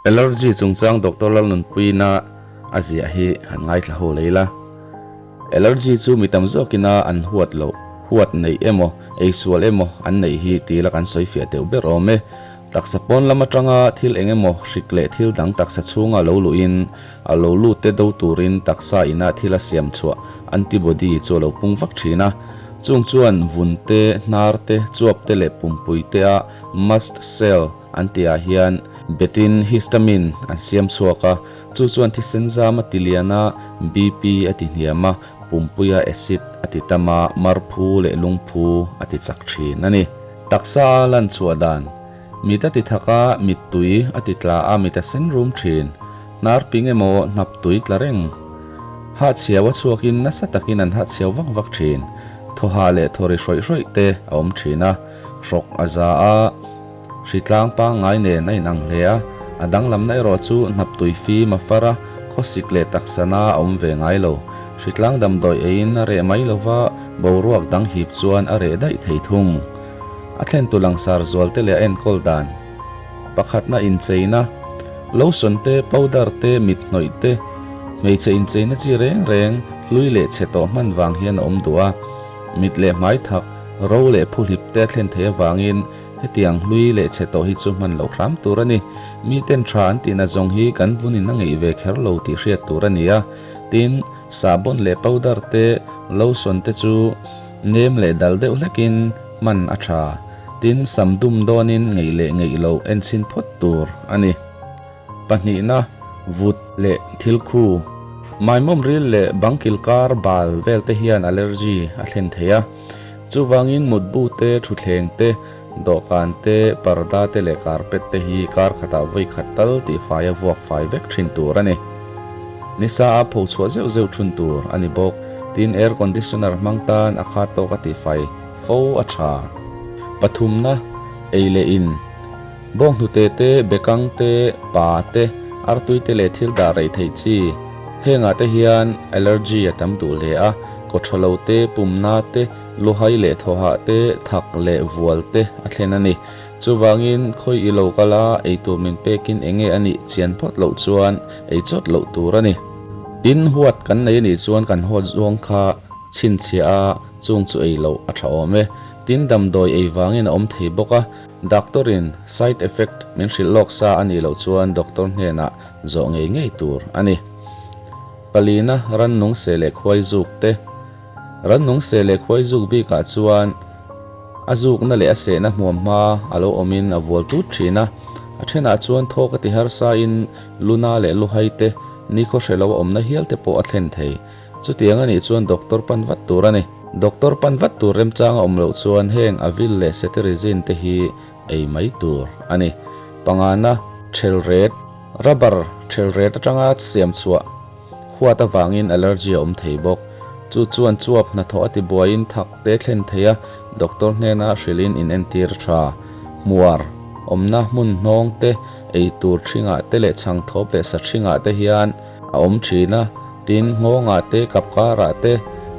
Allergy chungchang Doctor Lalnunpuiina a ziah hi han ngaithla ho lei la. Allergy chu mi tam zawkina an huat loh, huat neih emaw, eisual emaw an neih hi ti la kan sawi fiah deuh ber awm e. Taksa pawn lam atanga thil eng emaw hrik leh thil dang taksa chhunga lo luhin a lo lut te do turin taksa ina thil a siam chhuah antibody chu a lo pung vak thin a. Chung chuan vun te, hnar te, chuap te leh pumpui te a mast cell An tihah hian betin histamine an siam chhuak a, chu chuan thisen zam a ti lian a, BP a ti hniam a, pumpuia acid a ti tam a, marphu leh lungphu a ti chak thin a ni. Taksa a lan chhuah dan, Mit a ti thak a, mittui a ti tla a, mit a sen rum thin. Hnar ping emaw hnap tui tla reng. Hahchhiau a chhuakin nasa takin an hahchhiau vak vak thin. Thawhah leh thaw ri hrawih hrawih te a awm thin a, hrawk a za a. Hritlang pangngai nen a inang hle a, a danglamna erawh chu hnaptui fim a far a, khawsik leh taksana a awm ve ngai lo. Hritlang damdawi eiin a reh mai lova, boruak dang hip chuan a reh daih thei thung. A thlentu langsar zualte leh a enkawl dan pakhatna incheina, lotion te, powder te, mit hnawih te, hmeichhe incheina chi reng reng hlui leh chhe tawh hman vang hian a awm duh a, mit leh hmai thak, ro leh phuhlip te a thlen theih avangin Hetiang hlui leh chhe tawh hi chu hman loh hram tur a ni. Miten tha an tihna zawng hi kan vunin a ngeih ve kher lo tih hriat tur a ni a. Tin, sahbawn leh powder te, lotion te chu nem leh dal deuh hlekin hman a tha. Tin, sam dum dawnin ngeih leh ngeih loh enchhin phawt tur a ni. Pahnihna, vut leh thil khu. Maimawm ril leh bangkil kar bal vel te hian allergy a thlen thei a. Chuvangin mutbu te, thutthleng te, dawhkan te, parda te leh carpet te hi kar khatah vawi khat tal tihfai a vuak fai vek thin tur a ni. Nisa a pho chhuah zeuh zeuh thun tur a ni bawk. Tin, air conditioner hmang tan a khat tawk a tihfai fo a tha. Pathumna, ei leh in. Bawnghnute te, bekang te, pa te, artui te leh thil dah rei theih chi. Hengah te hian allergy a tam duh hle a, kawthalo te, pumna te, luhai leh thawhah te, thak leh vual te a thlen a ni. Chuvangin khawi i lo kal a, eitur min pekin enge a nih chian phawt loh chuan ei chawt loh tur a ni. Tin, huat kan nei a nih chuan kan huat zawng kha chhinchhiah a, chung chu ei loh a tha awm e. Tin, damdawi ei vangin a awm thei bawk a. Doctor in side effect min hrilh lawk sa a nih loh chuan doctor hnenah zawh ngei ngei tur a ni. Palina rannung seh leh khuai zuk te. Rannung seh leh khuai zuk bikah chuan a zukna leh a sehna hmuam hma a lo awmin a vual tut thin a, a thenah chuan thawk a ti harsa in luna leh luhai te nikhaw hre lo a awmna hial te pawh a thlen thei. Chutiang a nih chuan doctor pan vat tur a ni. Doctor pan vat tur remchang a awm loh chuan heng Avil leh Cetirizine te hi ei mai tur a ni. Pangana, thelret, rubber thelret atanga siam chhuah huat avangin allergy a awm thei bawk. Chu chuan chuap hnathawh a tibuaiin thak te thlen thei a, doctor hnena hrilhin inentir a tha. Hmuar, awmna hmun hnawng te, ei tur thingah te leh chhangthawp leh sa thingah te hian a awm thin a. Tin, nghawngah te, kapkarah te,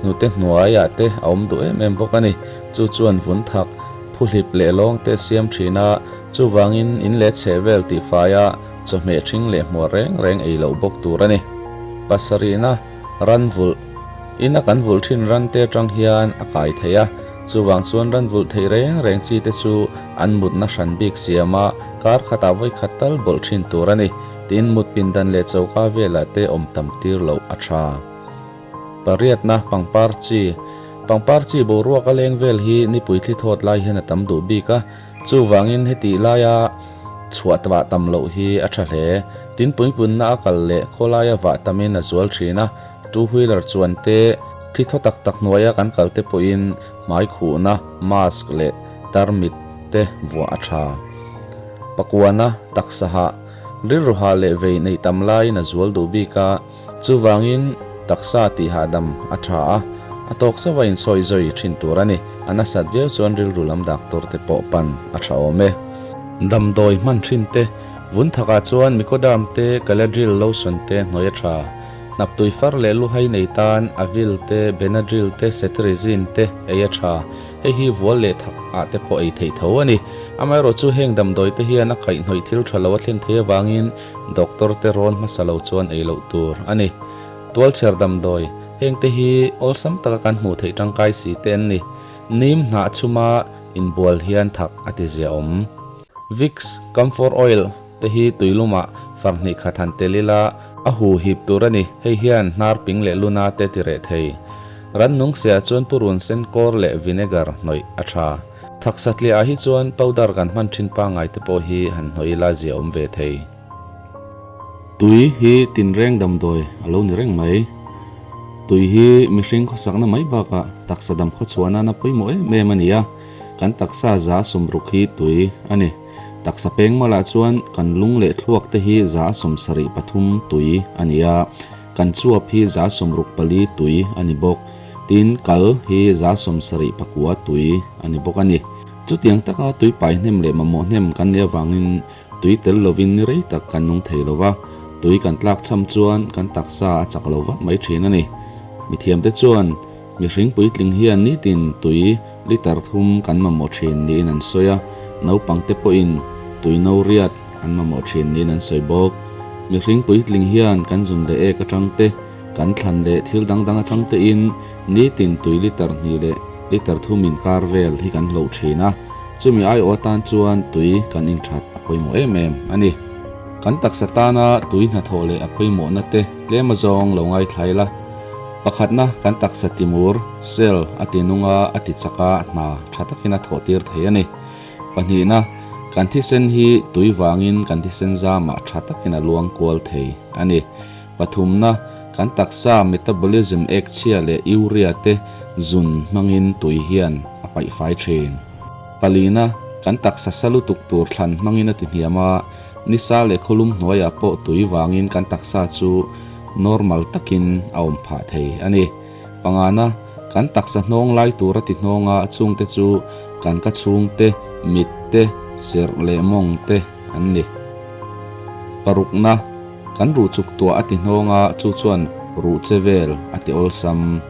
hnute hnuaiah te a awm duh em em bawk a ni. Chu chuan vun thak, phuhlip leh lawng te siam thin a, chuvangin in leh chheh vel tihfaia chawhmeh ṭhing leh hmuar reng reng ei loh bawk tur a ni. Pasarihna, ran vulh. Ina kan vulh ṭhin ran te aṭang hian a kai thei a, chuvang chuan ran vulh theih reng reng chi te chu an mutna hran bik siama kar khatah vawi khat tal bawlh ṭhin tur a ni. Tin, mut pindan leh choka velah te awm tam tir loh a tha. Pariatna, pangpar chi. Pangpar chi boruak a leng vel hi nipui thli thawt lai hian a tam duh bik a, chuvangin heti laia chhuah vah tam loh hi a tha hle. Tin, puipunna a kal leh khawlaia vah tamin a zual thin a, two wheeler chuan te thli thaw tak tak hnuaia kan kal te pawhin hmai khuhna, mask leh tarmit te vuah a tha. Pakuana, taksa hah. Rilru hah leh vei neih tam laiin a zual duh bik a, chuvangin taksa tih hahdam a tha a, a tawk zauh a insawi zawi thin tur a ni. A nasat viau chuan rilru lam doctor te pawh pan a tha awm e. Damdawi hman thin te, vun thakah chuan Micoderm te, Caladryl lotion te hnuai a tha. Hnaptui far leh luhai nei tan Avil te, Benadryl te, Cetirizine te ei a tha. Hei hi vual leh thak ah te pawh ei theih tho a ni. Amaherawhchu heng damdawi te hian a kaihhnawih thil tha lo a thlen thei avangin doctor te rawn hmasa lo chuan ei loh tur a ni. Tualchher damdawi, heng te hi awlsam taka kan hmuh theih tangkai si te an ni. Nim hnah chhuma inbual hian thak a ti zia awm. Vicks, camphor oil, te hi tuilumah far hnih khat han tel ila a hu hip tur a ni. Hei hian hnar ping leh luna te ti reh thei. Rannung seah chuan purun sen kawr leh vinegar hnawih a tha. Thaksa tliah ah hi chuan powder kan hman thin pangngai te pawh hi han hnawih ila zia awm ve thei. Tui hi tinreng damdawi a lo ni reng mai. Tui hi mihring khawsakna mai bakah taksa dam khawchhuah nana pawimawh em em a ni a, kan taksa 160 hi tui a ni. Taksa peng malah chuan kan lung leh thluak te hi 73 tui a ni a, kan chuap hi 64 tui a ni bawk. Tin, kal hi 79 tui a ni bawk a ni. Chutiang taka tui pai hnem leh mamawh hnem kan nih avangin tui tel lovin ni rei tak kan nung thei lo va, tui kan tlak cham chuan kan taksa a chak lo vak mai thin a ni. Mithiamte chuan mihring puitling hian nitin tui litre thum kan mamawh thin niin an sawi a, naupangte pawhin tui no riat an mamawh thin niin an sawi bawk. Mihring puitling hian kan zun leh ek atang te, Kan thlan leh thil dang dang atang tein nitin tui litre hnih leh litre thum inkar vel hi kan hloh thin a, chumi aiawh atan chuan tui kan inthat a pawimawh em em a ni. Kan taksa tana tui hnathawh leh a pawimawhna te tlem azawng lo ngaithlai la. Pakhatna, kan taksa timur, cell, a ti nung a, a ti chak a, hna tha takin a thawh tir thei a ni. Pahnihna, kan thisen hi tui vangin kan thisen zamah tha takin a luang kual thei a ni. Pathumna, kan taksa metabolism ek chhia leh urea te zun hmangin tui hian a paih fai thin. Palina, kan taksa sa lutuk tur thlan hmangin a ti hniam a, nisa leh khawlum hnuaiah pawh tui vangin kan taksa chu normal takin a awm phah thei a ni. Pangana, kan taksa hnawng lai tur a ti hnawng a, chungte chu kan ka chhungte, mit te, serh leh mawng te an ni. Parukna, Kan ruh chuk tuah a ti hnawng a, chu chuan ruh che vel a ti awlsam.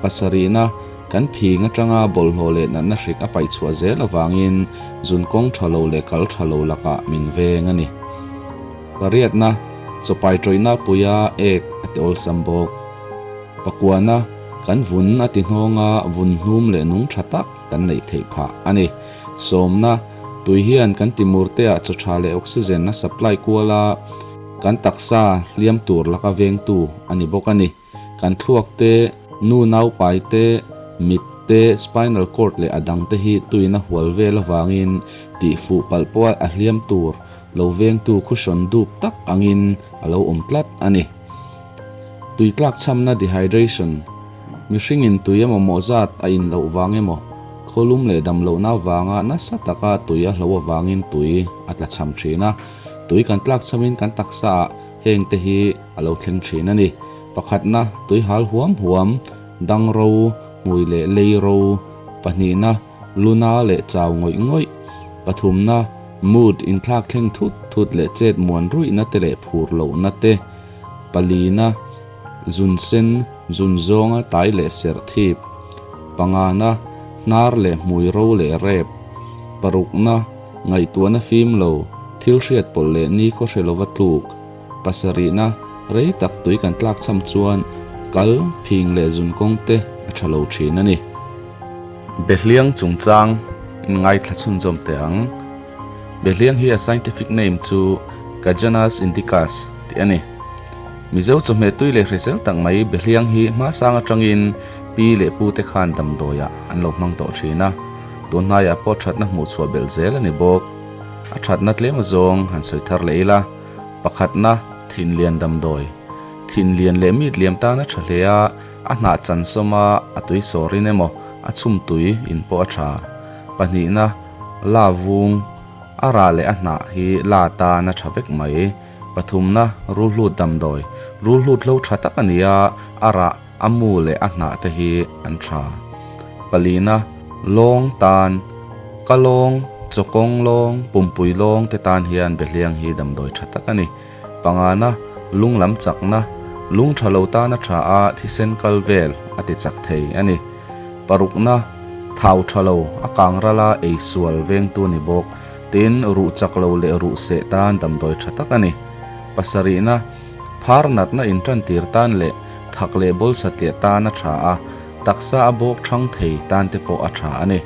Pasarihna, kan phing atanga bawlhhlawh leh natna hrik a paih chhuah zel avangin zun kawng tha lo leh kal tha lo lakah min veng a ni. Pariatna, chawpai tawihna puia ek a ti awlsam bawk. Pakuana, kan vun a ti hnawng a, vun hnum leh nung tha tak kan neih theih phah a ni. Sawmna, Tui hian kan timurteah chaw tha leh oxygen a supply kual a, kan taksa hliam tur laka vengtu a ni bawk a ni. Kan thluak te, nu naupai te, mit te, spinal cord leh a dang te hi tuin a hual vel avangin tihfuh palh pawh a hliam tur lo vengtu cushion dup tak angin a lo awm tlat a ni. Tui tlakchhamna dehydration, Mihringin tui a mamawh zat a in loh vang emaw, khawlum leh dam lohna avanga nasa taka tui a hlo avangin tui a tla cham thin a. Tui kan tlak chamin kan taksaah heng te hi a lo thleng thin a ni. Pakhatna, tui hal huam huam, dang ro, hmui leh lei ro. Pahnihna, luna leh chau ngawih ngawih. Pathumna, mood inthlak thleng thut thut leh chet muan ruihna te leh phur lohna te. Palina, Zun sen, zun zawnga tai leh serh thip, pangana, hnar leh hmui ro leh rep, parukna, ngaihtuahna fim lo, thil hriat pawlh leh ni khaw hre lova tluk, pasarihna, rei tak tui kan tlak cham chuan kal, phing leh zun kawng te a tha lo thin a ni. Behliang chungchang ngaithla chhunzawm teh ang. Behliang hi a scientific name chu Cajanus indicus tih a ni. Mizo chawhmeh tui leh hrisel tak mai Behliang hi hmasang atangin pi leh pu te khan damdawiah an lo hmang tawh thin a, tun hnaiah pawh thatna hmuh chhuah belh zel a ni bawk. A thatna tlem azawng han sawi thar leh ila, pakhatna, thinlian damdawi. Thinlian leh mit liam tan a tha hle a, a hnah chan sawma a tui sawrin emaw a chhum tui in pawh a tha. Pahnihna, la vung, a rah leh a hnah hi la tan a tha vek mai. Pathumna, Rulhlut damdawi. Rulhlut hlo tha tak a ni a, a rah, a mu leh a hnah te hi an tha. Palina, Lawng tan. Ka lawng, chawkawng lawng, pumpui lawng te tan hian behliang hi damdawi tha tak a ni. Pangana, Lung lam chakna. Lung tha lo tan a tha a, thisen kal vel a ti chak thei a ni. Parukna, Thau tha lo, a kang rala ei sual vengtu a ni bawk. Tin, ruh chak lo leh ruh seh tan damdawi tha tak a ni. Pasarihna, Phar natna intantir tan leh thak leh bawl satliah tan a tha a, taksa a bawk thang thei tan te pawh a tha a ni.